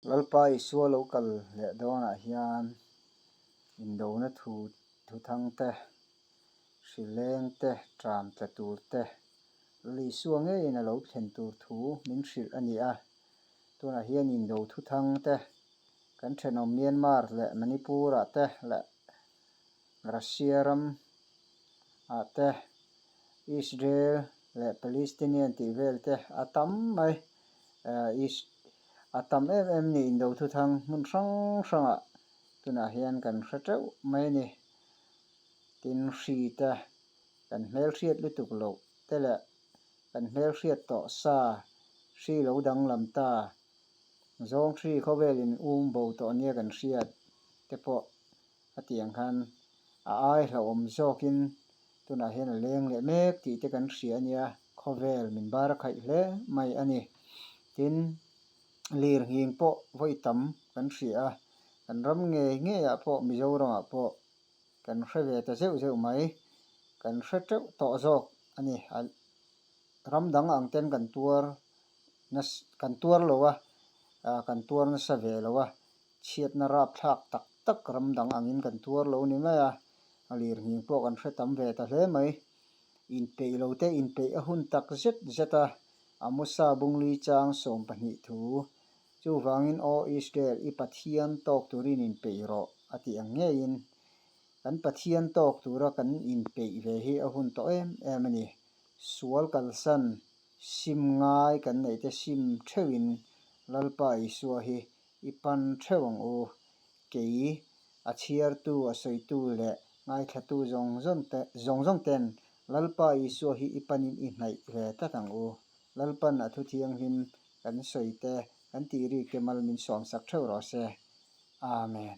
Lalpa Isua lo kal leh dawnah hian indona thu thuthang te, hrileng te, ṭam tla tur te, Lal Isua ngeiin a lo thlen tur thu min hrilh a ni a. Tunah hian indo thuthang te, kan thenawm Myanmar leh Manipur-ah te leh Russia ram ah te, Israel leh Palestinian tih vel te a tam mai. A tam em em ni indo thuthang hmun hrang hrangah tunah hian kan hre teuh mai a ni. Tin hri te kan hmelhriat lutuk loh te leh kan hmelhriat tawh sa hri lo danglam ta zawng hri khawvelin um bo tawh nia kan hriat te pawh a tih ang khan a ai hlauhawm zawkin tunah hian a leng leh mek tih te kan hria a nia, khawvel min bar a khaih hle mai a ni. Tin, lir nghing pawh vawi tam kan hria a, kan ram ngei ngeiah pawh Mizoramah pawh kan hre ve ta zeuh zeuh mai, kan hre teuh tawh zawk a ni. Ram dang ang ten kan tuar kan tuar lo a, kan tuar nasa ve lo a, Chhiatna rapthlak tak tak ram dang angin kan tuar lo ni mai a, a lirnghing pawh kan hre tam ve ta hle mai. Inpeih lo te inpeih a hun tak zet zet a, Amosa Bunglui chang 12 thu, Chuvangin Aw Israel, i Pathian tawk turin inpeih rawh, a tih ang ngeiin kan Pathian tawk tura kan inpeih ve hi a hun tawh em em a ni. Sual kalsan sim ngai kan neih te sim theuhin Lalpa Isua hi I pan theuh ang u. Kei, a chhiartu, a sawitu leh ngaithlatu zawng zawng te zawng zawng ten Lalpa Isua hi i panin i hnaih ve tlat ang u. Lalpan a thu thianghlim kan sawi te, kan tih rik te mal min sawmsak theuh rawh se. Amen.